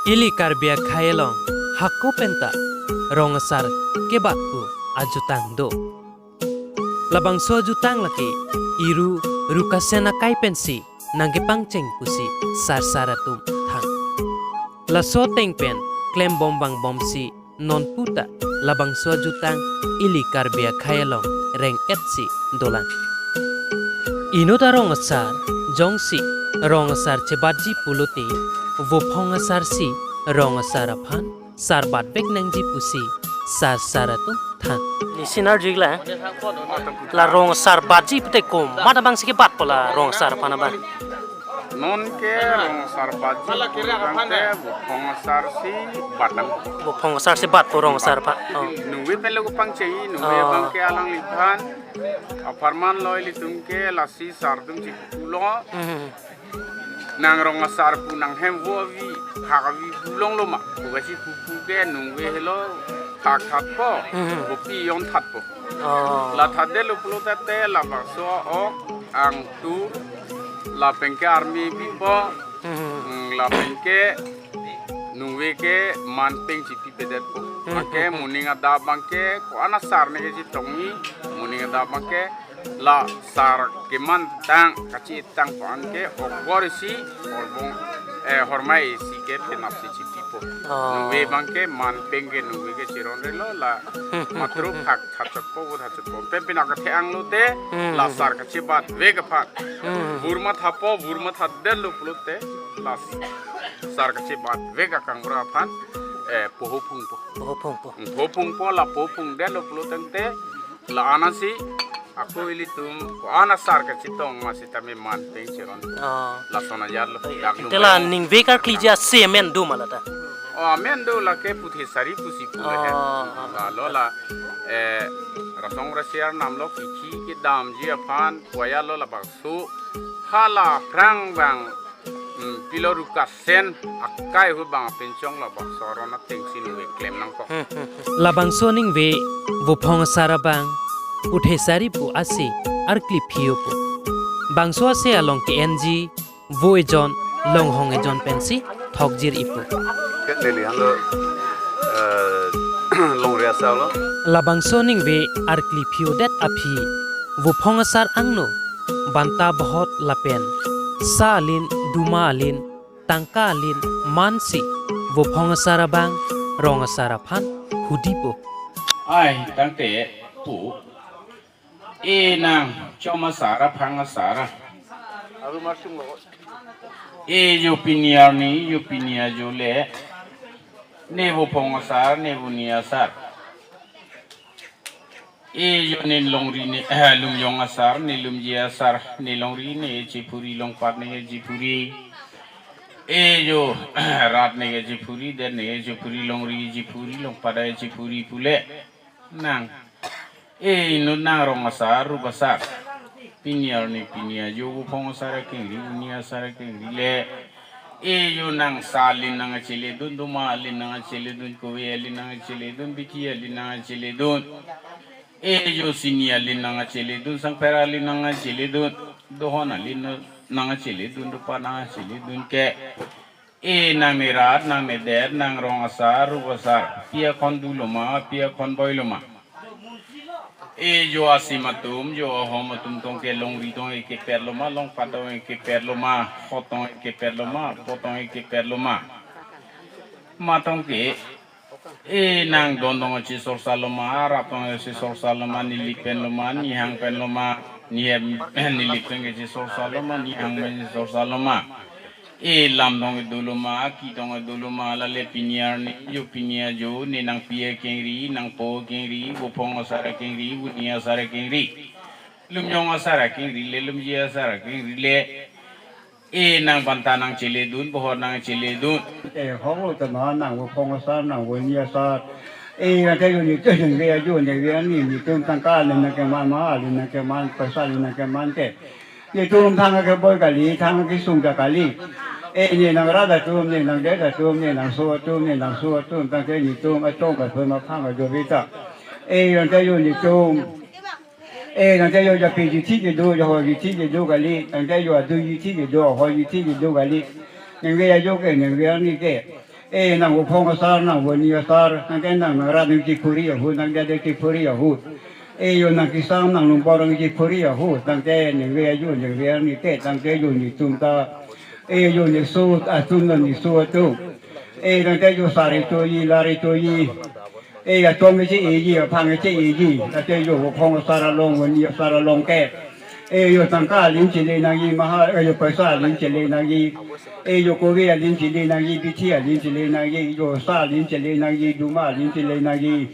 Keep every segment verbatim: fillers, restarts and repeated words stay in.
Ili Karbi akhei along hako penta rong asar kebat pu ajutang do. Labangso ajutang lake iru rukasen akai pensi nangkepangcheng pusi sarsar atum than. Laso ateng pen klembom vangbomsi non puta labangso ajutang ili Karbi akhei along reng-etsi dolang. Inut arong asar jongsi rong asar chebatji pulote, vophong asarsi rong asar aphan sarbatvek nangji pusi sarsar atum than. Nisi nerjik la, la rong asar batji pute komat abangsi kebatpo la rong asar aphan abang? Non ke rong asar batji pulotangte vophong asarsi batnang. Vophong asarsi batpo rong asar aphan. Oh. Nungve pen lo kepangcheng, nungve Oh. abangke alangliphan apharman lo, ilitum ke lasi sar atum chikulo. Hmm. Nang rong asar pu nang hem vo avi, hak avi bulong lo ma. Pu kachiphu pu ke nungve helo, hak thatpo, Hmm. kopi jon thatpo. Oh. La thatdetlo pulote labangso ok, angtu, lapenke army bipo, Hmm. mm, lapenke nungve ke manpeng chipipedetpo. Hmm. Anke moning adap abangke ko-an asar ne kechetongji, moning adap abangke la sar kemantang kachetang ko-an ke okbor isi, horbong, eh, hormai isi ke penapsi chipipo. Oh. Nungve abangke manpeng ke nungve ke cheronrelo, la matro phak thachotpo, vo thachotpo. Pen penap kethe-ang lote, Hmm. la sar kachebatvek aphan. Hmm. Vur mathapo, vur mathadetlo pulote, la sar kachebatvek akangbura aphan, eh, poho phungpo. Poho phungpo. Poho phungpo, la poho phungdetlo pulotangte, la anasi, ako ilitum ko-an asar kachetong ma sitame manpeng cheron. Oh. Lason ajatlo, Oi, dak ante lum la ayo. Ningve karkliji ase amen do ma lata? Oh, amen do, lake Puthesari pusi pu Oh, lehe. Oh. La lo la, eh, rasong rasi arnam lo kithi kedamji aphan, puaya lo labangso, hala phrang bang, hmm, pilo rukasen akai ahut bang apenchong labangso aron atengsi nungve klem nangkok. Hmm, hmm, hmm. Labangso ningve vophong asar abang, Puthesari pu ase, arkli phiopo. Bangso ase along ke-enji, vo ejon, longhong ejon pensi thokjir ipo. Ket neli hanglo, eh, longri asar lo. Labangso ningve arkli phiodet aphi, vophong asar angno, banta bohot lapen, sa alin, duma alin, tangka alin mansi, vophong asar abang, rong asar aphan hudipo. Ai, tangte pu. E nang, chom asar, aphang asar. E jo pini arni, jo pini ajo le. Ne vophong asar, ne voni asar. E jo ne longri ne, eh, lumjong asar, ne lumji asar, ne longri ne chephuri, longpat ne chephuri. E jo rat ne chephuri, det ne chephuri, longri chephuri, longpat chephuri pule. Nang. E inut nang rong asar, rup asar. Pini arni pini ajo vophong asar akengri, voni asar akengri le. E jo nang sa alin nangcheledun, duma alin nangcheledun, kove alin nangcheledun, bithi alin nangcheledun. E jo sini alin nangcheledun, sangpher alin nangcheledun, dohon alin nangcheledun, dopa nangcheledun ke. E nang ne rat, nang ne det, nang rong asar, rup asar. Pi akhon dolo ma, pi akhon boilo ma. E jo asim atum, jo ahom atum tong ke longri tong e kepetlo ma, longpat tong e kepetlo ma, hot tong e kepetlo ma, pot tong e kepetlo ma. Ma tong ke, e nang don tong chesorsarlo ma, rap tong chesorsarlo ma, neli penlo ma, nihang penlo ma, nihem neli pen chesorsarlo ma, nihang pen chesorsarlo ma. E lam tong dolo ma, ki tong dolo ma, lale pini arni, jo pini ajo, ne nangpi akengri, nangpo akengri, vophong asar akengri, voni asar akengri. Lumjong asar akengri le, lumji asar akengri le. E nang banta nangcheledun, bohor nangcheledun. E hong lo tema nang vophong asar, nang voni asar. E nang te jo ne te ningve ajo, ningve arni, netum tangka alin nangkeman, ma alin nangkeman, paisa alin nangkeman te. Netum thang akeboi kali, thang akesung ta kali. E ne nang rat atum, ne nang det atum, ne nangso atum, ne nangso atum, tangte netum atong kathon aphang ajo vita. E nang te jo netum. E nang te jo japi jithi kedo, jahor jithi kedo kali, nang te jo adu jithi kedo, ahoi jithi kedo kali. Ningve ajo ke, ningve arni ke. Eh, nang Vophong asar, nang Voni asar, tangte nang nang rat nang chiphuri ahut, nang dede chiphuri ahut. Eh, yo nang kisam nang lumbor nang chiphuri ahut, tangte ningve ajo, ningve arni ke, tangte yo netum ta. Eh, yo neso atum, yo neso atum. Eh, tangte yo sari toji, lari toji. Eh, atum ke che-eji, aphang che-eji. Tangte yo Vophong asar along, Voni asar along ke. Eh, yo tangka alim chele nangji, maha, eh, yo paisa alim chele nangji. Eh, yo kove alim chele nangji, bithi alim chele nangji, yo sa alim chele nangji, duma alim chele nangji.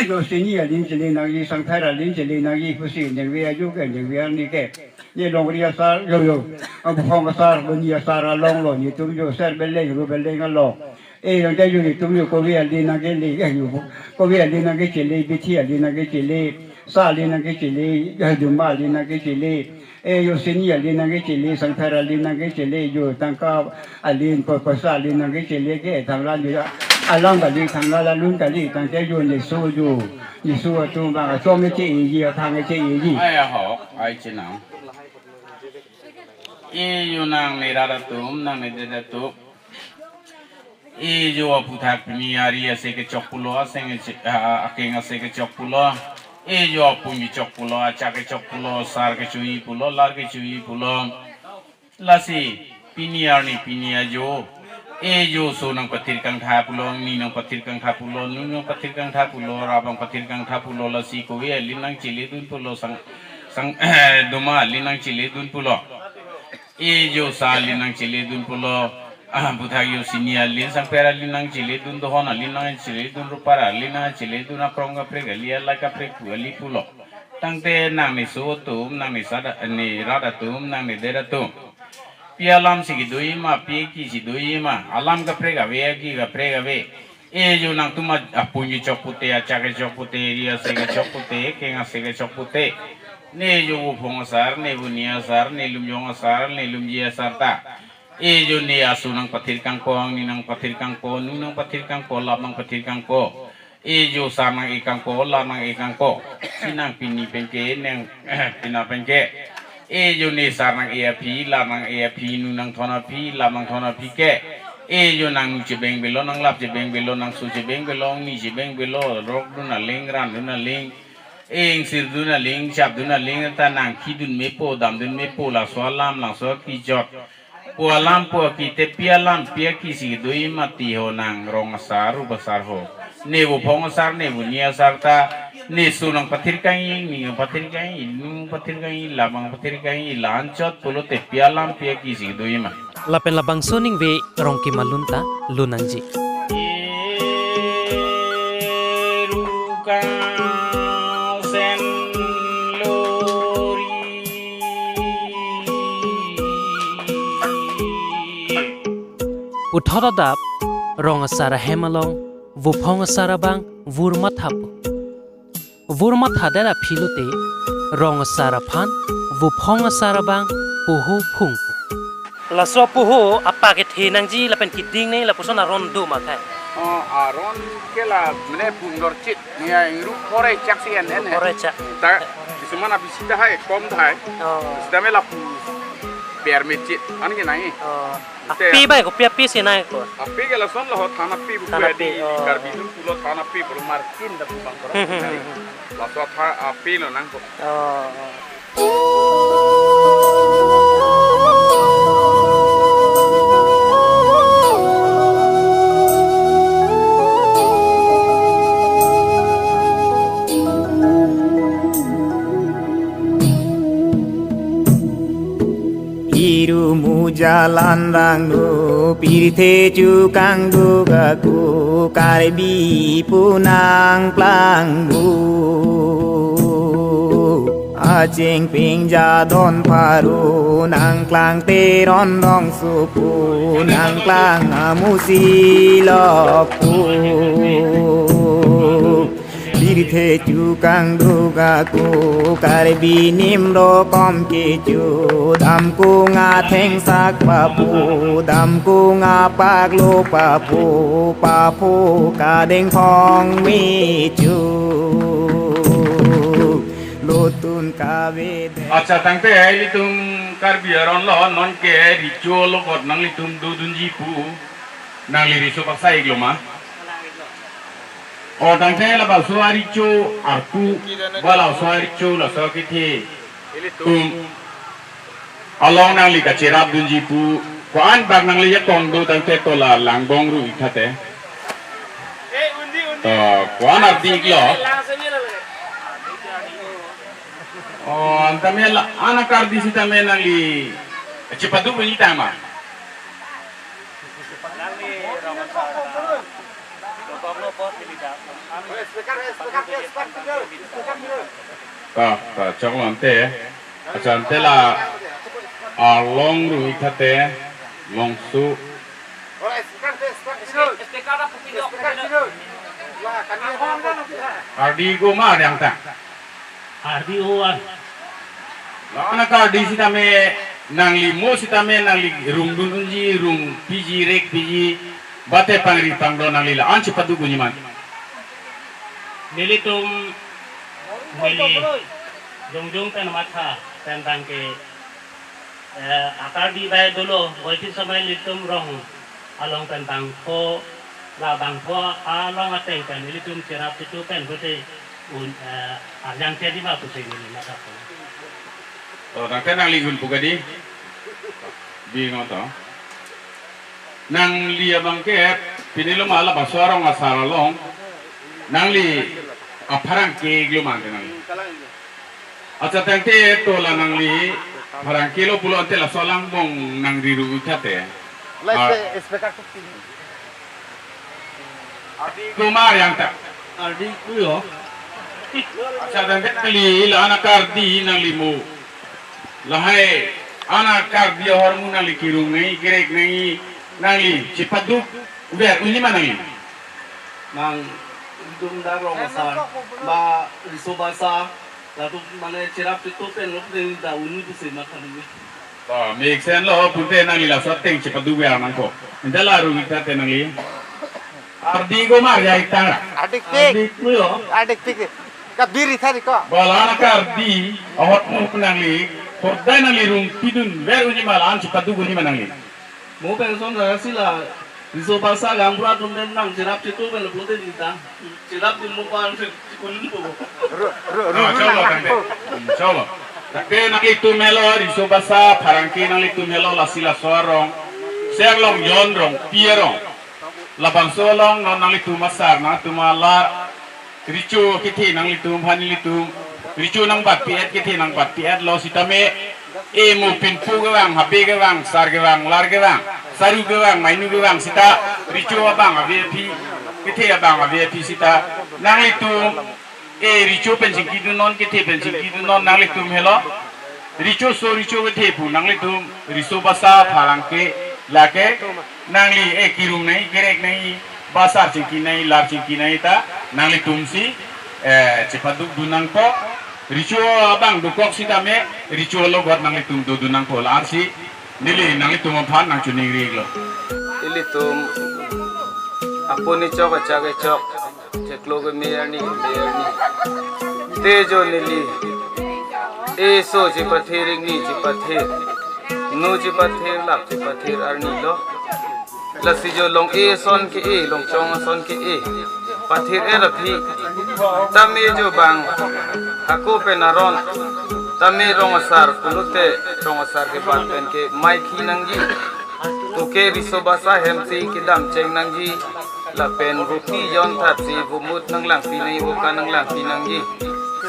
Yo sini alim chele nangji, sangthar alim chele nangji, pusi ningve ajo ke, ningve arni ke. Ne longri asar, yo, yo. Vophong asar, Voni asar along lo, netum yo ser beleng, ru beleng along. Eh, tangte yo netum yo kove alim nang kele, eh, yo, kove alim nang kechele, bithi alim nang kechele, sa alim nang kechele, eh, duma alim nang kechele, eh, yo sini alim nang kechele, sangthar alim nang kechele, yo tangka alim, pa-, paisa alim nang kechele ke, thangla yo, alam kali, thangla lalun kali, tangte yo neso yo, neso atum bang, atum che-eji, aphang che-eji. Ai ahok, ai chenam. Eh, yo nang ne rat atum, nang ne dede atum. Eh, yo aphuthak pini ari ase kechok pulo, aseng ase, a, a, akeng ase kechok pulo. Eh, yo apung kechok pulo, achak kechok pulo, sar kechoji pulo, lar kechoji pulo. Lasi, pini arni pini ajo. Eh, yo so nang pathir kangtha pulo, ni nang pathir kangtha pulo, nu nang pathir kangtha pulo, ra bang pathir kangtha pulo, lasi kove alim nang chele dun pulo, sang, sang, duma alim nang chele dun pulo. Eh, yo sa alim nang chele dun pulo. Ah, aphuthak yo sini alim, sangphar alim nang chele dun, dohon alim nang chele dun, rupar alim nang chele dun, akrong kaprek ali, alai kaprek pu ali pulo. Tangte nang neso atum, nang ne sada, ne rat atum, nang ne dede atum. Pi alam si kedoji ma, pi aki si doji ma, alam kaprek ave, aki kaprek ave. Eh, yo nangtum a-, apung kechok pute, achak kechok pute, ari ase kechok pute, akeng ase kechok pute. Ne yo Vophong asar, ne Voni asar, ne Lumjong asar, ne Lumji asar ta. Eh, yo ne aso nang pathir kangpo, ni nang pathir kangpo, nu nang pathir kangpo, lap nang pathir kangpo. Eh, yo sar nang-e kangpo, lar nang-e kangpo. Si nang pini pen ke, nang pina pen ke. Eh, yo ne sar nang-e aphi, lar nang-e aphi, nu nangthon aphi, lap nangthon aphi ke. Eh, yo nang nu chebeng avelo, nang lap chebeng avelo, nang so chebeng avelo, ni chebeng avelo, rok dun aling, ran dun aling, eh, ingsir dun aling, chap dun aling, ta nang khi dun mepo, dam dun mepo, laso alam, laso akejut. Pu alam pu aki te pi alam pi aki si doji mati ho nang rong asar rup asar ho. Ne Vophong asar ne Voni asar ta ne so nang pathir kangji, ni nang pathir kangji, nu pathir kangji, lap nang pathir kangji, la-anchot pulote pi alam pi aki si doji ma. Lapen labangso ningve rong kemalun ta lun nangji. Erukang sen lori. Puthot adap, rong asar ahem along, Vophong asar abang, vur mathapo. Vur mathadet aphi lote, rong asar aphan, Vophong asar abang, poho phungpo. Laso poho apak kethe nangji lapen keding nangji lapuson aron do ma khai. Oh, aron ke la mene pung dorchit, ne ya ingru kore chak si en en hai. Kore chak. Ta, kisuman abisi ta hai, kom ta hai. Oh. Sita me lapu per mechit, an ke nai. Oh. Te ape bai ko, ape ape si nai ko. Ape ke lason lo ho than ape bu. Than ape, di, oh. Karbi dun pulo than ape pulo markin da pu bang koro. Hmm, hmm, hmm, hmm. Laso than ape lo nang ko. Oh, oh. Irumu jalan rangno pirthe chukang duga ku Karbi punang plang bu. Aching ping jadon pharu nangklang Teron rongsopo nangklang amusi lokpo. Pirthe chukang duga ku Karbi nimro kom kecho, damkung athengsak papo, damkung apaklo papo, papo kadeng phong mecho. Lotun kave de. Accha, tangte ilitum Karbi aron lo, non ke ritual lo kot nanglitum dodunji pu. Nangli riso basa-ik lo ma? O tangte labangso aricho arpu, ba labangso aricho laso kethe atum along nangli kacherap dunji pu, ko-an bak nangli jakong do tangte tola langbong ru-ik tha te. To, ko-an ardi-ik lo. O, antame la, an akardi sitame nangli chepaduk nangji tang ma? Ta, ta, choklo ante. Acha ante la along ru-ik tha te, longsu. Ardi ko ma yang ta? Ardi oan. La-an akardi sitame nangli mo sitame nangli rung dun unji, rung piji, rek piji, bate pangri pangdon nangli la-an chepaduk unji ma? Nelitum neli jongjong pen matha pen tangke, eh, akardi bai dolo, boitin samai nelitum rong along pen bangpho, la bangpho along ateng pen nelitum cherap chitu pen pute un, eh, arjang chedi ma pute neli matha. To, tangte nangli un pu kadi? Bingo to. Nangli abang ke pini lo ma labangso arong asar along nangli apharangke-ik lo ma ante nangli? Acha tangte tola nangli pharangke lo pulo ante laso langbong nangri ru-ik tha te. Lai Ah. se speaker tu pin. Ardi ko ma yang ta? Ardi ko yo. Acha tangte nangli la-an akardi nangli mo. Lahai an akardi ahormu nangli kerung nangji, kerek nangji, nangli chepaduk ver unji ma nangli? Nang dum da rong asar, ba riso basa, latum mane cherap chitu pen lo ding da uni pusi ma kali. To, mesen lo pute nangli laso ateng chepaduk ver nangkok. Ante la ru-ik tha te nangli. Ardi ko ma ya-ik tang ra? Ardi-ik. Ardi ko yo. Ardi-ik. Ka biri thari ko. Ba la-an akardi ahormu nangli, hordai nangli rung pidun ver unji ma la-an chepaduk unji ma nangli? Mo pension rasi la riso basa gaonbura atum pen nang cherap chitu pen lo pulote ding ta. Cherap dun mo pan se kunun po. Ru, ru, ru, Ah, ru, chalo, nang tangte. Hmm, chalo. Tangte nanglitum helo riso basa pharangke nanglitum helo lasi laso arong. Ser long jon rong, pi arong. Labangso along non nanglitum asar, nangtum alar, richo kethe nanglitum aphan nelitum, richo nangbatpi-et kethe nangbatpi-et lo sitame, e mo pinpo kevang, habe kevang, sar kevang, lar kevang, saru kevang, mainu kevang sita, richo abang ave aphi, kethe abang ave aphi sita, nanglitum, e richo pen chingki dunnon, kethe pen chingki dunnon, nanglitum helo. Richo so richo kethe pu nanglitum riso basa pharangke lake nangli e kerung nangji, kerek nangji, basar chingki nangji, lar chingki nangji ta nanglitum si, eh, chepaduk dun nangpo. Richo abang dokok sitame richo alogot nanglitum dodun nangpo, la-an si neli nanglitum aphan nangchoningri-ik lo. Ilitum apuni chok achak e chok. Chiklo keme arni keme arni. Te jo neli. Eso chepathir, ingni chepathir, nu chepathir, lap chepathir arni lo. Lasi jo long-e ason ke-e, longchong ason ke-e pathir-et aphi. Tame jo bang hako pen aron. Tame rong asar pulote rong asar kebat pen ke maikhi nangji. Puke riso basa hem si kedam cheng nangji. Lapen vopi jon that si vomut nanglangpi nangji, vokan nanglangpi nangji.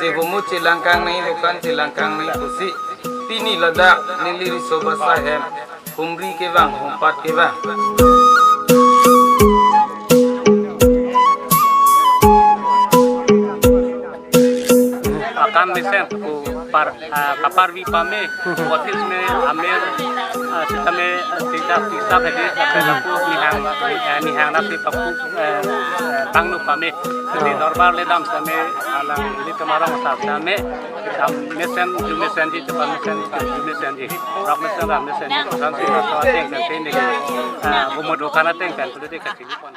Si vomut chelangkang nangji, vokan chelangkang nangji pusi. Pini ladak neli riso basa hem humri kevang, humpat kevang. Akam mesen ku par, ah, kaparvi pame, otis me amer, ah, sitame, ah, sita, sita bedi, sita lapu nihang, ah, nihang nasi papu, eh, eh, tangnu pame. Jadi dorbar ledam same, alang ilitum arong asar same, dam mesen, ju mesenji, cepat mesen, ju mesenji, rak mesen, rak mesenji, kosan si, kosan ateng kan, tende kan, ah, vomut vokan ateng kan, kudu de kachili pon.